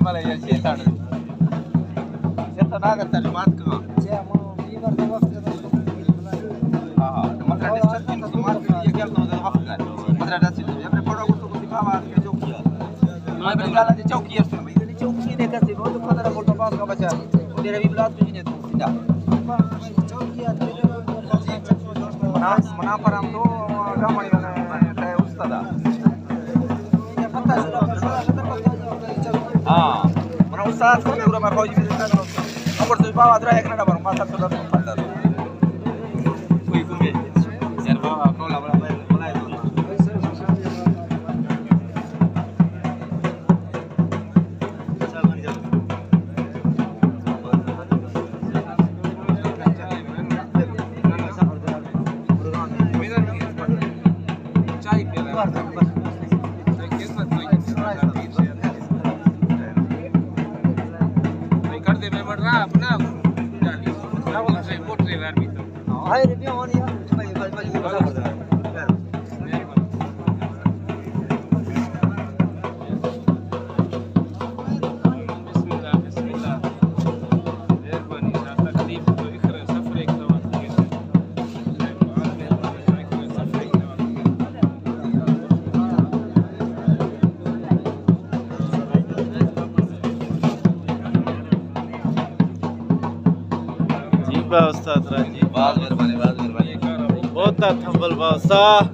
مالا یا شیطان. شیطان آگا ترجمات کن. ہاں، ہاں، مطلب ڈسٹرب کن، سماج کے لیے کیا تو وقت ہے. مطلب ڈسٹرب کن، اپنے بڑا کو تو کسی بابا کے جو کیا. میں بڑی گالا دی چوکی ہے، بھائی دی چوکی نے کسی بہت خطر ہے، موٹر پاس کا بچا. میرے بھی بلاد کچھ نہیں تھا. منا، منا پر ہم تو گامڑی والے استاد. ہاں، من استاد کو میرا میں فوجی میں استاد کو. اور تو بابا درا ایک گھنٹہ پر ماتا تو پڑھتا. کوئی کو میں سر بابا کو لا بڑا بڑا. بسم اللہ، بسم اللہ. مہربانی، نا تکلیف تو اخرے سفر ایک سوال کیے. جی با استاد را جی. باز مہربانی، باز مہربانی. بہت تھمبل با استاد.